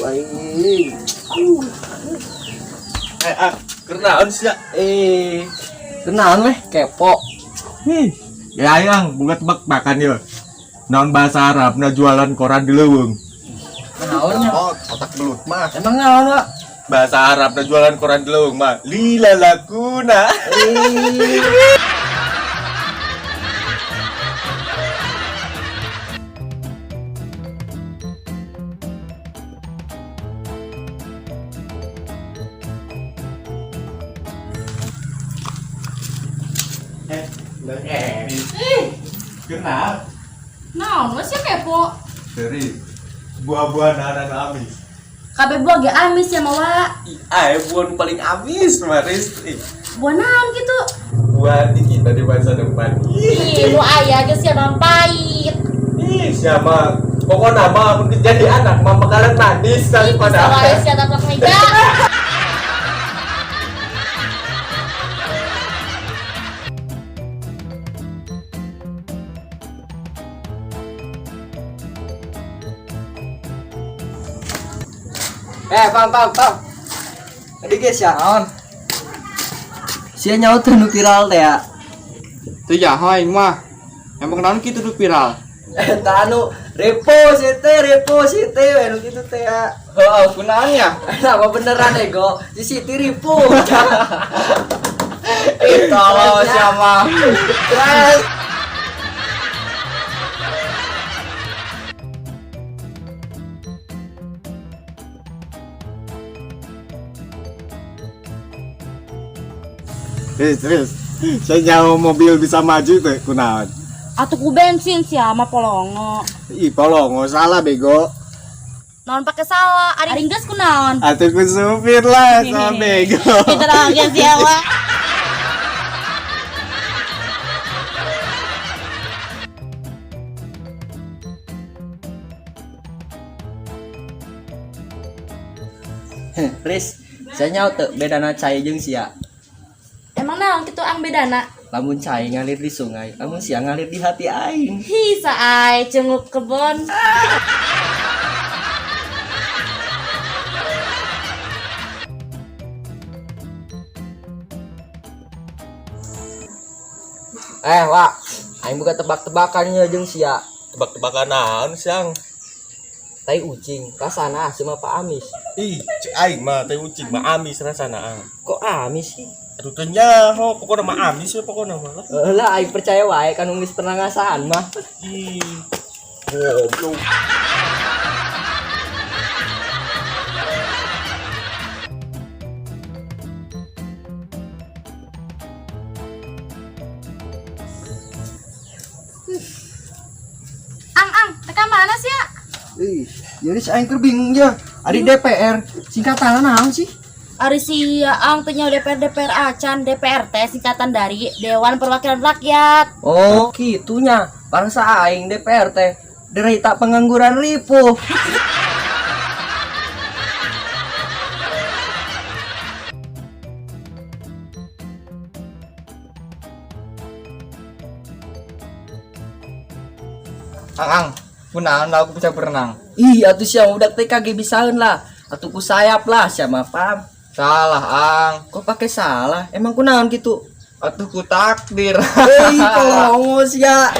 Aing. Eh, ah, kenaon sih ya? Eh, kenaon weh kepo. Hih, ya ayang, buka tebak-tebakan ya. Naon bahasa Arab na jualan koran di leuweung. Naon nya? Oh, otak belut mah. Emang naon, Wak? Bahasa Arab na jualan koran di leuweung mah lila lakuna. Eh. Eh, eh. Kenal? Naon we sia kepo? Dari buah-buah naran amis. Kabeh buah ge amis ya mawa. Ih, ah, buah nu paling amis maris. Ih, Buah naon kitu? buah di kita di masa depan. Ih, Ih, nu aya ge sia mah pahit. ih, siapa? Pokoknya mah mun jadi anak mah bakalan manis Ih, bisa daripada wae sia taplak meja. Eh, pam pam pam. Tadi guys ya. Naon? Sia nyaut teh nu viral teh ya. Teu jaho aing mah. Emang naon kitu nu viral? Eta anu repo si teh, repo si teh anu kitu teh ya. Heeh, kunaon ya? Kenapa beneran ego? Si Siti ripu. Ih, tolol sia mah. Terus. Terus, terus. Saya nyawa mobil bisa maju tuh, kunaon. Atuh ku bensin sia mah polongo. Ih, polongo salah bego. Naon pake salah, ari geus kunaon? Atuh ku supir lah sama bego. Pinter oge sia mah. Riz, saya nyaut teu bedana cai jeung sia. Emang naon kitu ang bedana? Lamun cai ngalir di sungai, lamun sia ngalir di hati aing. Hi saai cenguk kebon. Eh, Wak, aing buka tebak-tebakannya jeung sia. Tebak-tebakan naon siang. Tai ucing, rasana asem apa amis? Ih, cek aing mah teh ucing mah amis rasana ang. Kok amis sih? Aduh teh nyaho, pokoknya mah amis ya pokoknya mah lah. Eh lah aing percaya wae kan geus pernah ngasaan mah. Ih, goblok. Ang ang, teka mana sia? Ih, jadi si aing keur bingung ya. Ari DPR, singkatan naon sih? Ari sia ang teh nyaho DPR DPR acan DPR teh singkatan dari Dewan Perwakilan Rakyat. Oh, kitunya. Bangsa aing DPR teh derita pengangguran ripuh. Ang ang, kunaon lah aku bisa berenang. Ih, atuh sia budak TK ge bisaeun lah. Atuh ku sayap lah sia mah paham. Salah, Ang. Kok pakai salah? Emang kunaon gitu? Atuh ku takdir. Hei, kolongo sia.